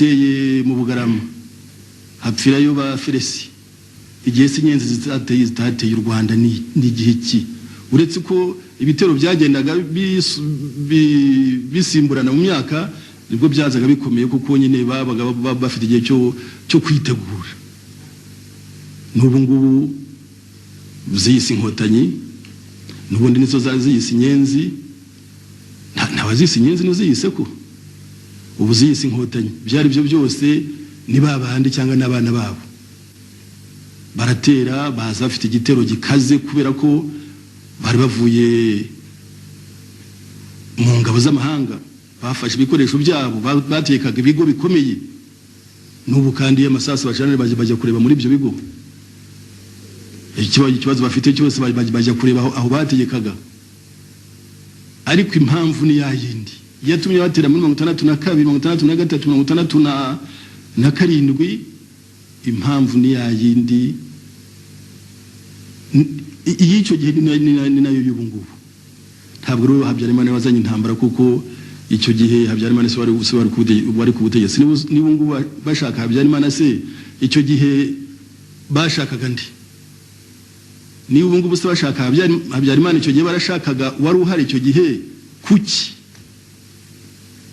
Bateye mu Bugarama, hapfirayo ba Feresi. Igihe se inyenzi zitateye u Rwanda ni igihe ki? Uretse ko ibitero byagendaga bisimburana mu myaka, nibwo byazaga bikomeye, kuko nyine babaga bafite igihe cyo kwitegura. N'ubu ngubu ziyise Inkotanyi, n'ubundi nizo zari ziyise inyenzi. Ntawazise inyenzi n'uziyise ko ubu ziyise Inkotanyi. Ibyo ari byo byose ni ba bandi cyangwa n'abana babo. Baratera, baza bafite igitero gikaze, kubera ko bari bavuye mu ngabo z'amahanga, bafashe ibikoresho byabo, batekaga ibigo bikomeye. N'ubu kandi iyo amasasu bacana, bajya kureba muri ibyo bigo. Ikibazo bafite cyose, bajya kureba aho bategekaga. Ariko impamvu ni ya yindi yatumye batera muri 62, 63, 67. Impamvu ni ya yindi y'icyo gihe, ni nayo y'ubu ngubu. Ntabwo rero Habyarimana wazanye intambara, kuko icyo gihe Habyarimana se wari ku butegetsi. Niba ubu ngubu bashaka Habyarimana se, icyo gihe bashakaga ndi? Niba ubu ngubu se bashaka Habyarimana, icyo gihe barashakaga wari uhari icyo gihe?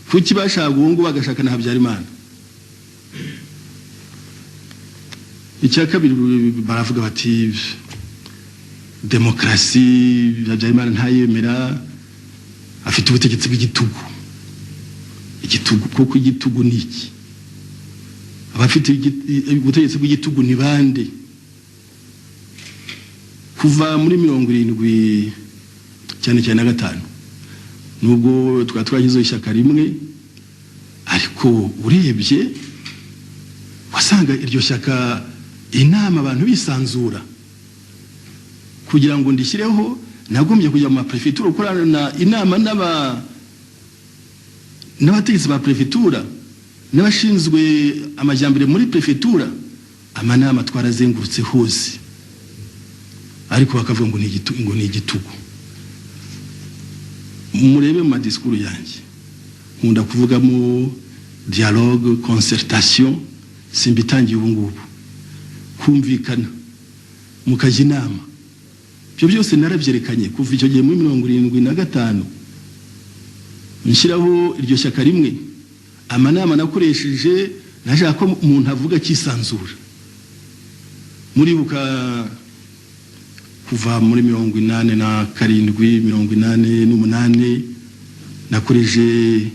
Kuki bashaka ubu ngubu bagashaka na Habyarimana? Icya kabiri, baravuga bati demokarasi Habyarimana ntayemera, afite ubutegetsi bw'igitugu. Igitugu kuko igitugu ni iki? Abafite ubutegetsi bw'igitugu ni bande? Kuva muri 75 cyane cyane, nubwo twaba twashyizeho ishyaka rimwe, ariko urebye wasanga iryo shyaka inama abantu bisanzura. Kugira ngo ndishyireho, nagombye kujya mu maprefetura gukorana inama n'abategetsi ba prefetura n'abashinzwe amajyambere muri prefetura. Amanama twarazengurutse hose, ariko bakavuga ngo ni igitugu. Murebe mu madisikuru yanjye, nkunda kuvugamo dialogue, concertation. Simbitangiye ubu ngubu. Kumvikana, mukajya inama, ibyo byose narabyerekanye kuva icyo gihe muri 75 nshyiraho iryo shyaka rimwe. Amanama nakoresheje, nashaka ko umuntu avuga akisanzura. Muribuka kuva muri 87, 88, nakoreje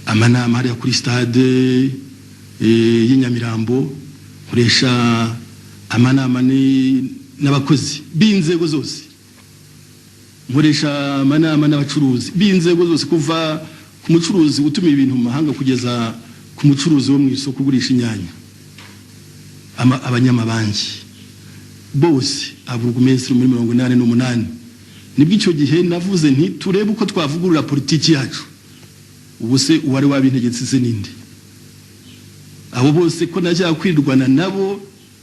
amanama hariya kuri stade y'i Nyamirambo, nkoresha amanama n'abakozi b'inzego zose, nkoresha amanama n'abacuruzi b'inzego zose, kuva ku mucuruzi utuma ibintu mu mahanga kugeza ku mucuruzi wo mu isoko ugurisha inyanya, abanyamabanki bose, aburugumesitiri. Muri 88 nibwo icyo gihe navuze nti turebe uko twavugurura politiki yacu. Ubu se uwari wabintegetse se ninde? Abo bose ko najya kwirwana nabo,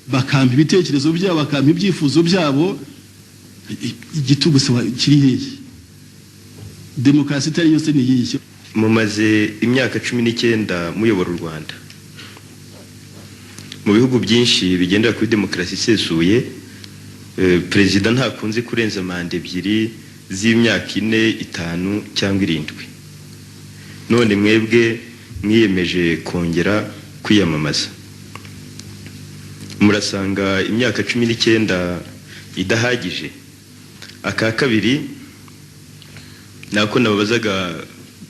bakampa ibitekerezo byabo, bakampa ibyifuzo byabo, igitugu se kiri hehe? Demokarasi itari yose ni iyihe? Mumaze imyaka 19 muyobora u Rwanda. Mu bihugu byinshi bigendera kuri demokarasi isesuye, perezida ntakunze kurenza manda ebyiri z'imyaka 4, 5 cyangwa 7. None mwebwe mwiyemeje kongera kwiyamamaza. Murasanga imyaka 19 idahagije? Aka kabiri nako nababazaga,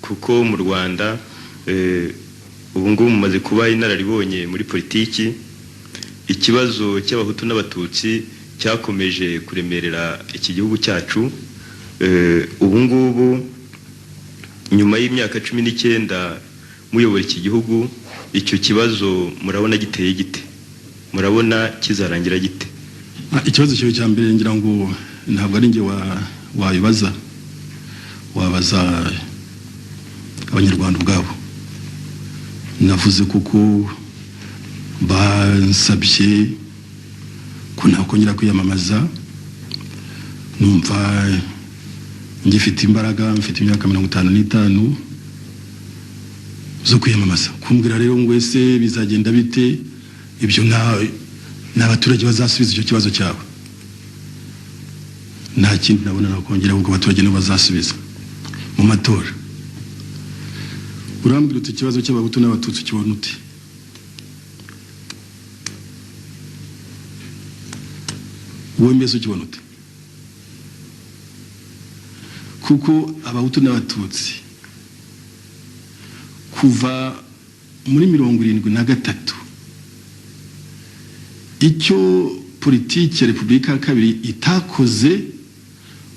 kuko mu Rwanda ubu ngubu mumaze kuba inararibonye muri politiki, ikibazo cy'Abahutu n'Abatutsi cyakomeje kuremerera iki gihugu cyacu. Ubu ngubu nyuma y'imyaka 19 muyobora iki gihugu, icyo kibazo murabona giteye gite? Murabona kizarangira gite? Ikibazo cyawe cya mbere, ngira ngo ntabwo ari njye wabibaza, wabaza Abanyarwanda ubwabo. Navuze kuko bansabye ko nakongera kwiyamamaza, numva ngifite imbaraga, mfite imyaka 55. Zo kwiyamamaza, kumbwira rero ngo ese bizagenda bite, ibyo ni abaturage bazasubiza icyo kibazo cyawe. Nta kindi nabona nakongera, kuko abaturage nibo bazasubiza mu matora. Urambwira uti ikibazo cy'Abahutu n'Abatutsi ukibona ute? Wowe mbese ukibona ute? Kuko Abahutu n'Abatutsi kuva muri 73, icyo politiki ya Repubulika ya kabiri itakoze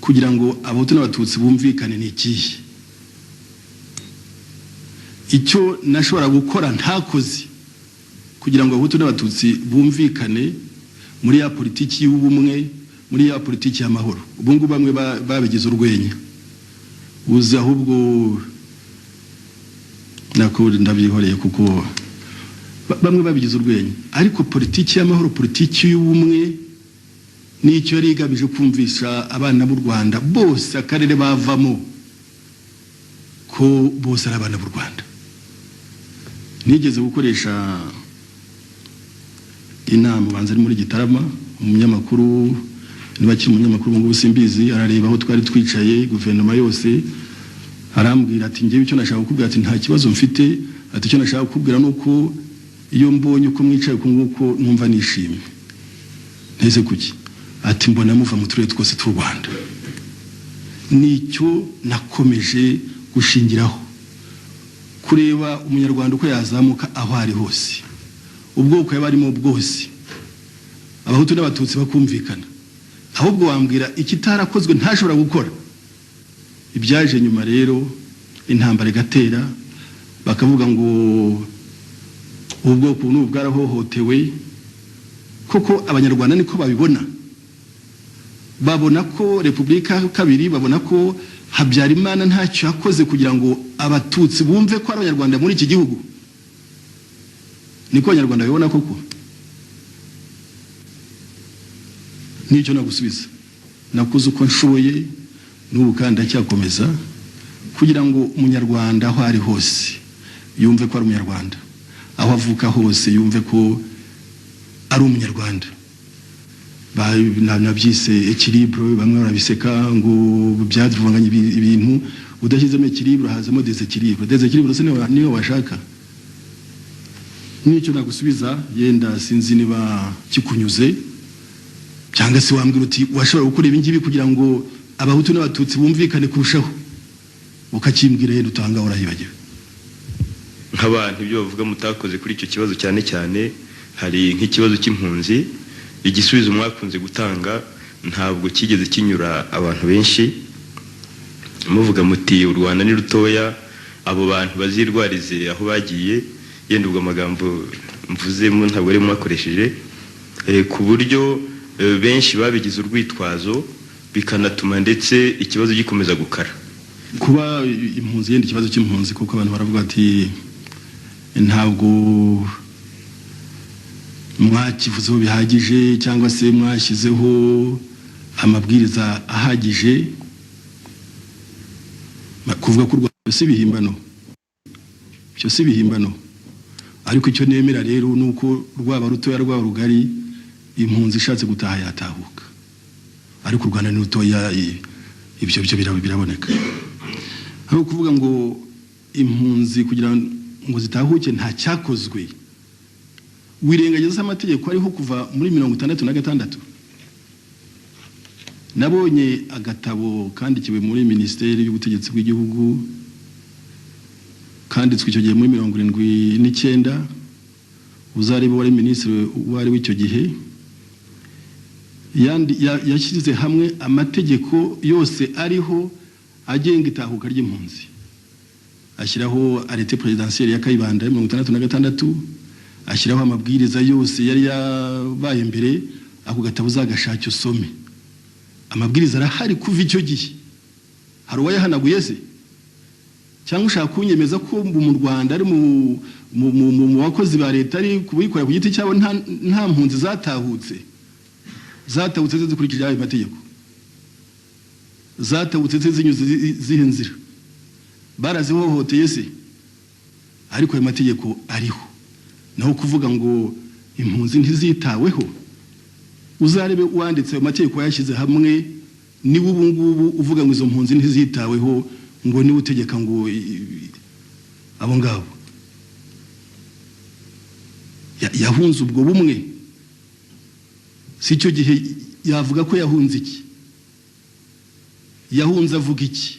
kugira ngo Abahutu n'Abatutsi bumvikane ni ikihe? Icyo nashobora gukora ntakoze kugira ngo Abahutu n'Abatutsi bumvikane muri ya politiki y'ubumwe, muri ya politiki y'amahoro, ubu ngubu bamwe babigize urwenya, uzi ahubwo nako ndabyihoreye, kuko bamwe babigize urwenya. Ariko politiki y'amahoro, politiki y'ubumwe, nicyo yari igamije: kumvisha abana b'u Rwanda bose, akarere bavamo, ko bose ari abana b'u Rwanda. Nigeze gukoresha inama, ubanza ari muri Gitarama, umunyamakuru, niba akiri umunyamakuru ubu ngubu simbizi, arareba aho twari twicaye, guverinoma yose, arambwira ati: "Ngewe icyo nashaka kukubwira," ati, "nta kibazo mfite," ati, "icyo nashaka kukubwira ni uko iyo mbonye uko mwicaye uku nguko numva nishimye." Nteze kuki? Ati: "Mbona muva mu turere twose tw'u Rwanda." Nicyo nakomeje gushingiraho, kureba Umunyarwanda uko yazamuka aho ari hose, ubwoko yaba arimo bwose, Abahutu n'Abatutsi bakumvikana. Ahubwo wambwira ikitarakozwe ntashobora gukora? Ibyaje nyuma rero, intambara igatera, bakavuga ngo ubu bwoko n'ubu bwarahohotewe. Koko Abanyarwanda niko babibona? Babona ko Repubulika ya kabiri, babona ko Habyarimana ntacyo yakoze kugira ngo Abatutsi bumve ko ari Abanyarwanda muri iki gihugu? Niko Abanyarwanda babibona koko? Nicyo nagusubiza. Nakoze uko nshoboye, n'ubu kandi ndacyakomeza, kugira ngo Umunyarwanda aho ari hose yumve ko ari Umunyarwanda, aho avuka hose yumve ko ari Umunyarwanda. Nabyise équilibre, bamwe barabiseka ngo byaduvanganye ibintu. Udashyizemo équilibre hazamo déséquilibre. Déséquilibre se niyo washaka? Nicyo nagusubiza. Yenda sinzi niba kikunyuze, cyangwa se wambwira uti washobora gukora ibi ngibi kugira ngo Abahutu n'Abatutsi bumvikane kurushaho, ukakimbwira. Yenda utanga urahibagiwe. Nk'abantu, ibyo bavuga mutakoze kuri icyo kibazo, cyane cyane hari nk'ikibazo cy'impunzi. Igisubizo mwakunze gutanga ntabwo kigeze kinyura abantu benshi. Muvuga muti u Rwanda ni rutoya, abo bantu bazirwarize aho bagiye. Yenda ubwo amagambo mvuzemo ntabwo ari mwakoresheje, ku buryo benshi babigize urwitwazo, bikanatuma ndetse ikibazo gikomeza gukara. Kuba impunzi, yenda ikibazo cy'impunzi, kuko abantu baravuga ati ntabwo mwakivuzeho bihagije, cyangwa se mwashyizeho amabwiriza ahagije. Kuvuga ko u Rwanda si ibihimbano, ibyo si ibihimbano. Ariko icyo nemera rero ni uko rwaba rutoya, rwaba rugari, impunzi ishatse gutaha yatahuka. Ariko u Rwanda ni rutoya, ibyo byo biraboneka. Aho kuvuga ngo impunzi kugira ngo zitahuke nta cyakozwe, wirengagiza amategeko ariho kuva muri 66. Nabonye agatabo kandikiwe muri Minisiteri y'Ubutegetsi bw'Igihugu, kanditswe icyo gihe muri 79. Uzarebe wari minisitiri uwo ari w'icyo gihe, yashyize hamwe amategeko yose ariho agenga itahuka ry'impunzi, ashyiraho arrêté présidentiel ya Kayibanda ya 66, ashyiraho amabwiriza yose yari yabaye mbere. Ako gatabo uzagashake usome, amabwiriza arahari kuva icyo gihe. Hari uwayahanaguye se? Cyangwa ushaka kunyemeza ko mu Rwanda, ari mu bakozi ba leta, ari kubikorera ku giti cyabo, nta mpunzi zatahutse zikurikije ayo mategeko? Zatahutse zinyuze zihe nzira? Barazihohoteye se? Ariko ayo mategeko ariho. Naho kuvuga ngo impunzi ntizitaweho, uzarebe uwanditse ayo mategeko yashyize hamwe, niba ubu ngubu uvuga ngo izo mpunzi ntizitaweho, ngo niwe utegeka ngo abo ngabo. Yahunze ubwo bumwe, si icyo gihe yavuga ko yahunze iki? Yahunze avuga iki?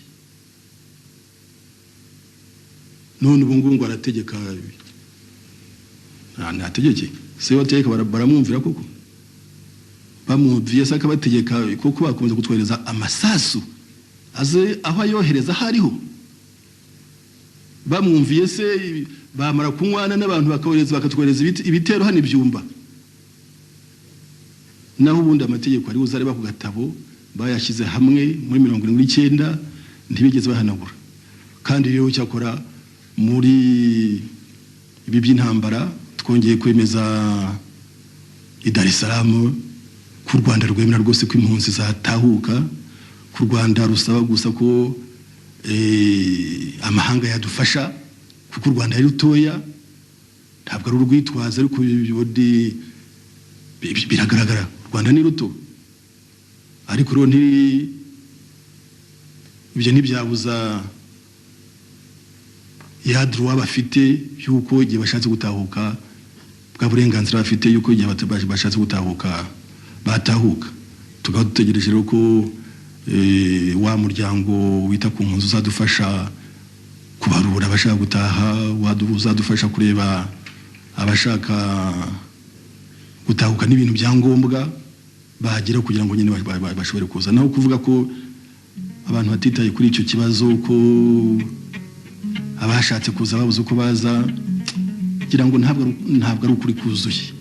None ubu ngubu ngo arategeka, ntategeke se? Bategeka baramwumvira koko? Bamwumviye se akabategeka koko, bakomeza kutwohereza amasasu aze aho ayohereza aho ariho? Bamwumviye se, bamara kunywana n'abantu bakabohereza, bakatwohereza ibitero hano ibyumba? Naho ubundi amategeko ari uzareba ku gatabo, bayashyize hamwe muri 79, ntibigeze bahanagura. Kandi rero cyakora muri ibi by'intambara twongeye kwemeza i Dar es Salaam ko u Rwanda rwemera rwose ko impunzi zatahuka, ko u Rwanda rusaba gusa ko amahanga yadufasha, kuko u Rwanda ari rutoya. Ntabwo ari urwitwazo, ariko biragaragara, u Rwanda ni ruto. Ariko rero ibyo ntibyabuza ya droit bafite yuko igihe bashatse gutahuka, bwa burenganzira bafite yuko igihe bashatse gutahuka batahuka. Tukaba dutegereje rero ko wa muryango wita ku mpunzi uzadufasha kubarura abashaka gutaha, uzadufasha kureba abashaka gutahuka n'ibintu bya ngombwa bagira kugira ngo nyine bashobore kuza. Naho kuvuga ko abantu batitaye kuri icyo kibazo, ko abashatse kuza babuze uko baza, kugira ngo ntabwo ari ukuri kuzuye.